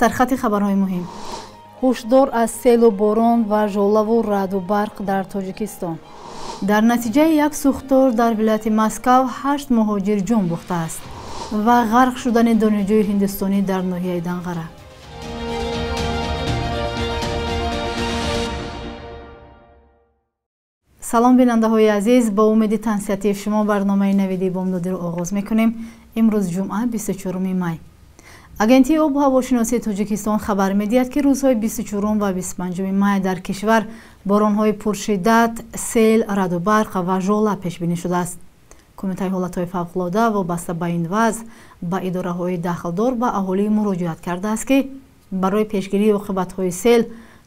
Сархати хабарҳои муҳим. Ҳушдор аз селу борон ва жолаву раъду барқ дар Тоҷикистон. Дар натиҷаи як сӯхтор дар вилояти Москав 8 муҳоҷир ҷон бохтааст ва ғарқ шудани донишҷӯи ҳиндустонӣ дар ноҳияи Данғара. Салом бинандаҳои азиз, бо умеди тансиҳатии шумо барномаи навиди бомдодиро оғоз мекунем. Имрӯз ҷумъа 24 май. Агентии обу ҳавошиносии Тоҷикистон хабар медиҳад, ки рӯзҳои 24 ва 25 май дар кишвар боронҳои пуршиддат, сел, раъду барқ ва жола пешбинӣ шудааст. Кумитаи ҳолатҳои фавқулода вобаста ба ин вазъ ба идораҳои дахлдор ба аҳолӣ муроҷиат кардааст, ки барои пешгирии оқибатҳои сел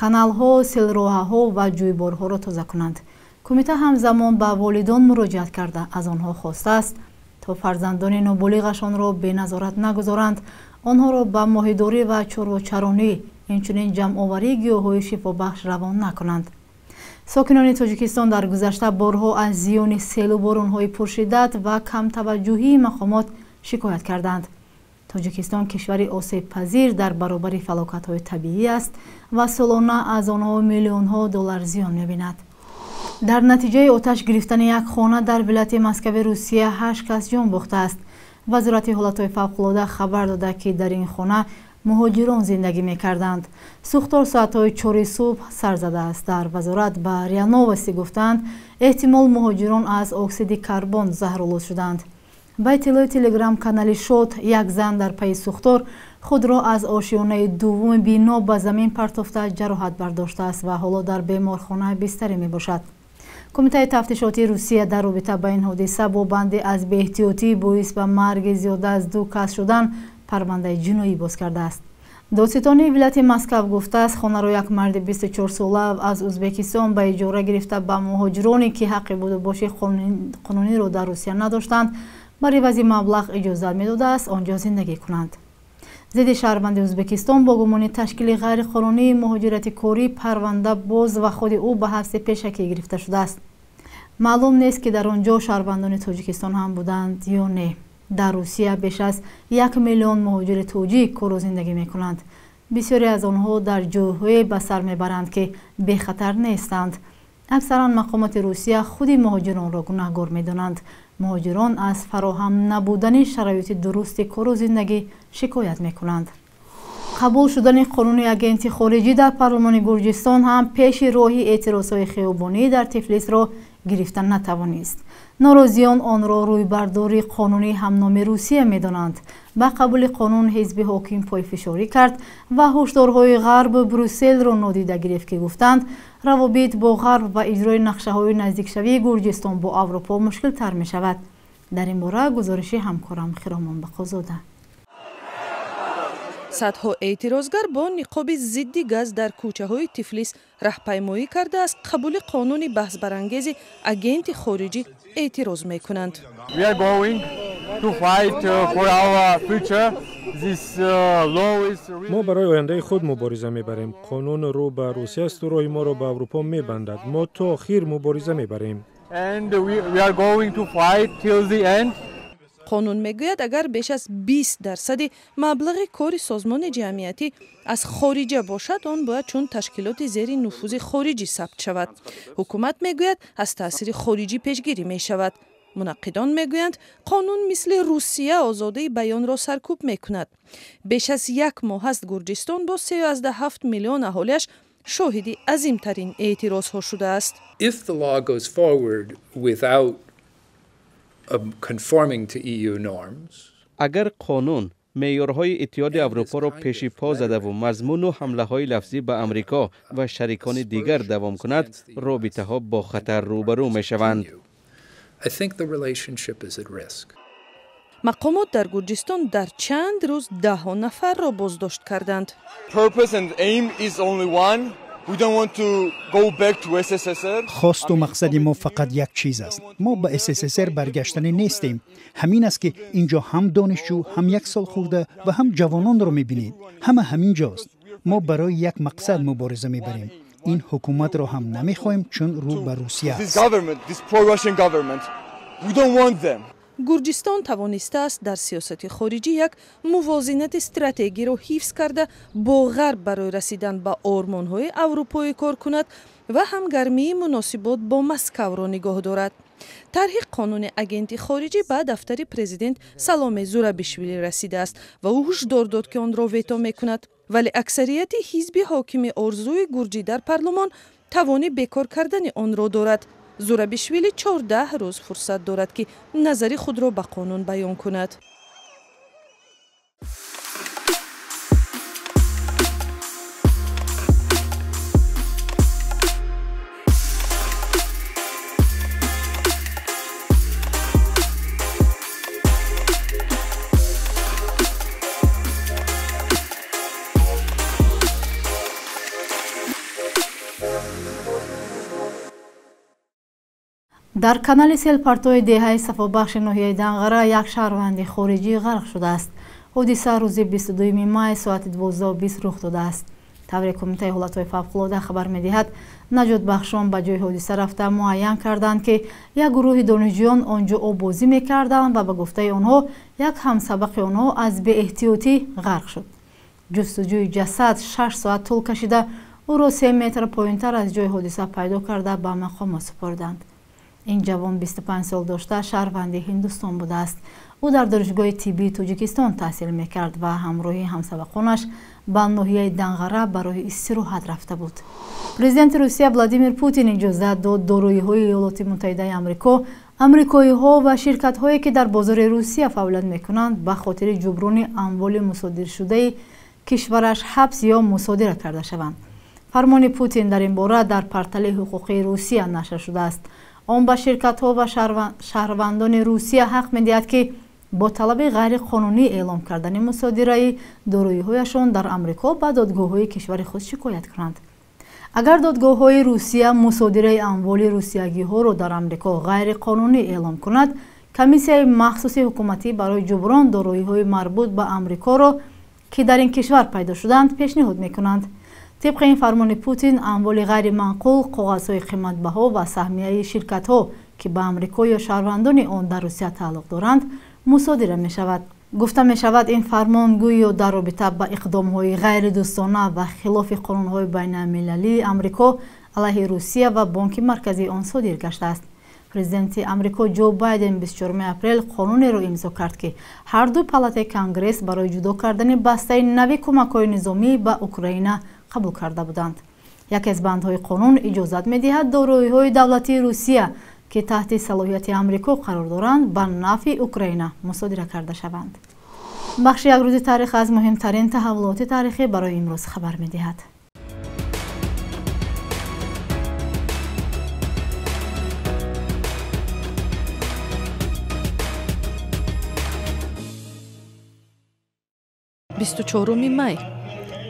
каналҳо, селроҳаҳо ва ҷӯйборҳоро тоза кунанд. Кумита ҳамзамон ба волидон муроҷиат карда, аз онҳо хостааст то фарзандони ноболиғашонро беназорат нагузоранд, онҳоро ба моҳидорӣ ва чорвочаронӣ, инчунин ҷамъоварии гиёҳҳои шифобахш равон накунанд. Сокинони Тоҷикистон дар гузашта борҳо аз зиёни селу боронҳои пуршиддат ва камтаваҷҷӯҳии мақомот шикоят карданд. Тоҷикистон кишвари осебпазир дар баробари фалокатҳои табиӣ аст ва солона аз онҳо миллионҳо доллар зиён мебинад. Дар натиҷаи оташ гирифтани як хона дар вилояти Москави Русия 8 кас ҷон бохтааст. Вазорати ҳолатҳои фавқулода хабар дода, ки дар ин хона муҳоҷирон зиндагӣ мекарданд. Сӯхтор соатҳои 4 субҳ сар задааст. Дар вазорат ба РИА Новости гуфтанд, эҳтимол муҳоҷирон аз оксиди карбон заҳролуд шуданд. Ба иттилои телеграм-канали Шот, як зан дар пайи сӯхтор худро аз ошёнаи дуввуми бино ба замин партофта ҷароҳат бардоштааст ва ҳоло дар беморхона бистарӣ мебошад. Кумитаи тафтишотии Русия дар робита ба ин ҳодиса бо банди аз беэҳтиётӣ боис ба марги зиёда аз 2 кас шудан парвандаи ҷиноӣ боз кардааст. Додситонии вилояти Москав гуфтааст, хонаро як марди 24-сола аз Ӯзбекистон ба иҷора гирифта ба муҳоҷироне, ки ҳаққи будубоши қонуниро дар Русия надоштанд, бар ивази маблағ иҷозат медодааст он ҷо зиндагӣ кунанд. Зидди шаҳрванди Ӯзбекистон бо гумони ташкили ғайриқонунии муҳоҷирати корӣ парванда боз ва худи ӯ ба ҳабси пешакӣ гирифта шудааст. Маълум нест, ки дар он ҷо шаҳрвандони Тоҷикистон ҳам буданд ё не. Дар Русия беш аз 1 миллион муҳоҷири тоҷик кору зиндагӣ мекунанд. Бисёре аз онҳо дар ҷойҳое ба сар мебаранд, ки бехатар нестанд. Аксаран мақомоти Русия худи муҳоҷиронро гунаҳгор медонанд. Муҳоҷирон аз фароҳам набудани шароити дурусти кору зиндагӣ шикоят мекунанд. Қабул шудани қонуни агенти хориҷӣ дар парлумони Гурҷистон ҳам пеши роҳи эътирозҳои хиёбонӣ дар Тифлисро гирифта натавонист. Норозиён онро рӯйбардори қонуни ҳамноми Русия медонанд. Ба қабули қонун ҳизби ҳоким пойфишорӣ кард ва ҳушдорҳои ғарбу Брюсселро нодида гирифт, ки гуфтанд равобит бо ғарб ва иҷрои нақшаҳои наздикшавии Гурҷистон бо Аврупо мушкилтар мешавад. Дар ин бора гузориши ҳамкорам Хиромон Бақозода. Садҳо эътирозгар бо ниқоби зидди газ дар кӯчаҳои Тифлис раҳпаймоӣ карда аз қабули қонуни баҳсбарангези агенти хориҷӣ эътироз мекунанд. Мо барои ояндаи худ мубориза мебарем. Қонун рӯ ба Русия асту роҳи моро ба Аврупо мебандад. Мо то охир мубориза мебарем. Қонун мегӯяд, агар беш аз 20% маблағи кори созмони ҷамъиятӣ аз хориҷа бошад, он бояд чун ташкилоти зери нуфузи хориҷӣ сабт шавад. Ҳукумат мегӯяд, аз таъсири хориҷӣ пешгирӣ мешавад. Мунаққидон мегӯянд, қонун мисли Русия озодаи баёнро саркӯб мекунад. Беш аз як моҳ аст Гурҷистон бо 3,7 миллион аҳолиаш шоҳиди азимтарин эътирозҳо шудааст. Агар қонун меъёрҳои Иттиҳоди Аврупоро пеши по задаву мазмуну ҳамлаҳои лафзӣ ба Амрико ва шарикони дигар давом кунад, робитаҳо бо хатар рӯбарӯ мешаванд. Мақомот дар Гурҷистон дар чанд рӯз даҳҳо нафарро боздошт карданд. Хосту мақсади мо фақат як чиз аст. Мо ба СССР баргаштанӣ нестем. Ҳамин аст, ки ин ҷо ҳам донишҷӯ, ҳам як солхӯрда ва ҳам ҷавононро мебинед. Ҳама ҳамин ҷост. Мо барои як мақсад мубориза мебарем. Ин ҳукуматро ҳам намехоҳем, чун рӯ ба Русия аст. Гурҷистон тавонистааст дар сиёсати хориҷӣ як мувозинати стратегиро ҳифз карда, бо ғарб барои расидан ба ормонҳои аврупоӣ кор кунад ва ҳамгармии муносибот бо Москавро нигоҳ дорад. Тарҳи қонуни агенти хориҷӣ ба дафтари президент Саломе Зурабишвили расидааст ва ӯ ҳушдор дод, ки онро вето мекунад. Вале аксарияти ҳизби ҳокими Орзуи Гурҷӣ дар парлумон тавони бекор кардани онро дорад. Зурабишвили 14 рӯз фурсат дорад, ки назари худро ба қонун баён кунад. Дар канали селпартои деҳаи Сафобахши ноҳияи Данғара як шаҳрванди хориҷӣ ғарқ шудааст. Ҳодиса рӯзи 22 май соати 12:20 рух додааст. Тавре Кумитаи ҳолатҳои фавқулода хабар медиҳад, наҷотбахшон ба ҷои ҳодиса рафта муайян карданд, ки як гурӯҳи донишҷӯён он ҷо оббозӣ мекарданд ва ба гуфтаи онҳо як ҳамсабақи онҳо аз беэҳтиётӣ ғарқ шуд. Ҷустуҷӯи ҷасад 6 соат тӯл кашида, ӯро 3 метр поёнтар аз ҷои ҳодиса пайдо карда ба мақомот супориданд. Ин ҷавон 25 сол дошта, шаҳрванди Ҳиндустон будааст. Ӯ дар донишгоҳи тиббии Тоҷикистон таҳсил мекард ва ҳамроҳи ҳамсабақонаш ба ноҳияи Данғара барои истироҳат рафта буд. Президенти Русия Владимир Путин иҷозат дод дороиҳои Иёлоти Муттаҳидаи Амрико, амрикоиҳо ва ширкатҳое, ки дар бозори Русия фаъолият мекунанд, ба хотири ҷуброни амволи мусодиршудаи кишвараш ҳабс ё мусодира карда шаванд. Фармони Путин дар ин бора дар портали ҳуқуқии Русия нашр шудааст. Он ба ширкатҳо ва шаҳрвандони Русия ҳақ медиҳад, ки бо талаби ғайриқонунӣ эълом кардани мусодираи дороиҳояшон дар Амрико ба додгоҳҳои кишвари худ шикоят кунанд. Агар додгоҳҳои Русия мусодираи амволи русиягиҳоро дар Амрико ғайриқонунӣ эълом кунад, комиссияи махсуси ҳукуматӣ барои ҷуброн дороиҳои марбут ба Амрикоро, ки дар ин кишвар пайдо шуданд, пешниҳод мекунанд. Тибқи ин фармони Путин, амволи ғайриманқул, коғазҳои қиматбаҳо ва саҳмияи ширкатҳо, ки ба Амрико ё шаҳрвандони он дар Русия тааллуқ доранд, мусодира мешавад. Гуфта мешавад, ин фармон гӯё дар робита ба иқдомҳои ғайридӯстона ва хилофи қонунҳои байналмилалии Амрико алайҳи Русия ва Бонки марказии он содир гаштааст. Президенти Амрико Ҷо Байден 24 апрел қонунеро имзо кард, ки ҳар ду палатаи Конгресс барои ҷудо кардани бастаи нави кӯмакҳои низомӣ ба Украина қабул карда буданд. Яке аз бандҳои қонун иҷозат медиҳад дороиҳои давлатии Русия, ки таҳти салоҳияти Амрико қарор доранд, ба нафъи Украина мусодира карда шаванд. Бахши як рӯзи таърих аз муҳимтарин таҳаввулоти таърихӣ барои имрӯз хабар медиҳад. 24 май.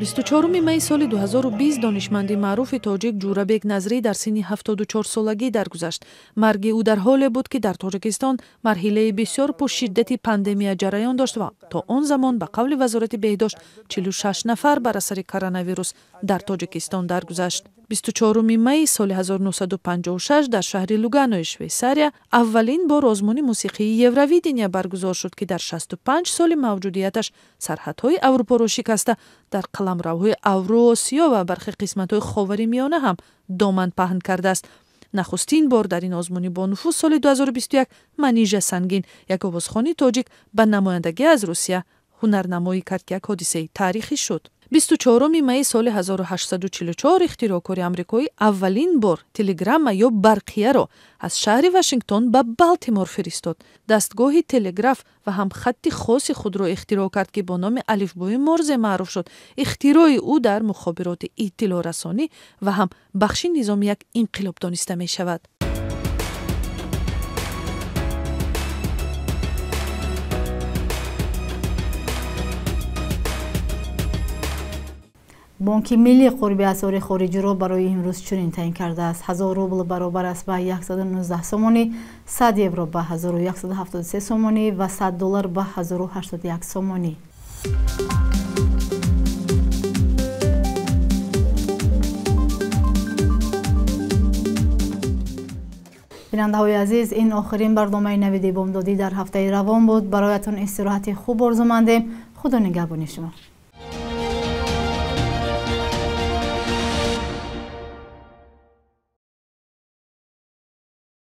24 май соли 2020 донишманди маъруфи тоҷик Ҷӯрабек Назрӣ дар синни 74 солагӣ даргузашт. Марги ӯ дар ҳоле буд, ки дар Тоҷикистон марҳилаи бисёр пуршиддати пандемия ҷараён дошт ва то он замон, ба қавли Вазорати беҳдошт, 46 нафар бар асари коронавирус дар Тоҷикистон даргузашт. 24 май соли 1956 дар шаҳри Луганои Швейсария аввалин бор озмуни мусиқии Евровидения баргузор шуд, ки дар 65 соли мавҷудияташ сарҳадҳои Аврупоро шикаста, дар қаламравҳои Авроосиё ва бархе қисматҳои Ховари Миёна ҳам доман паҳн кардааст. Нахустин бор дар ин озмуни бонуфуз соли 2021 Манижа Сангин, як овозхони тоҷик, ба намояндагӣ аз Русия ҳунарнамоӣ кард, ки як ҳодисаи таърихӣ шуд. 24 май соли 1844 ихтироъкори амрикоӣ аввалин бор телеграмма ё барқияро аз шаҳри Вашингтон ба Балтимор фиристод. Дастгоҳи телеграф ва ҳам хатти хоси худро ихтироъ кард, ки бо номи алифбои Морзе маъруф шуд. Ихтирои ӯ дар мухобироти иттилоърасонӣ ва ҳам бахши низоми як инқилоб дониста мешавад. Бонки миллӣ қурби асъори хориҷиро барои имрӯз чунин таъин кардааст: 1000 рубл баробар аст ба 119 сомонӣ, 100 евро ба 1173 сомонӣ ва 100 доллар ба 1081 сомонӣ. Бинандаҳои азиз, ин охирин барномаи Навиди бомдодӣ дар ҳафтаи равон буд. Бароятон истироҳати хуб орзумандем. Худо нигаҳбони шумо.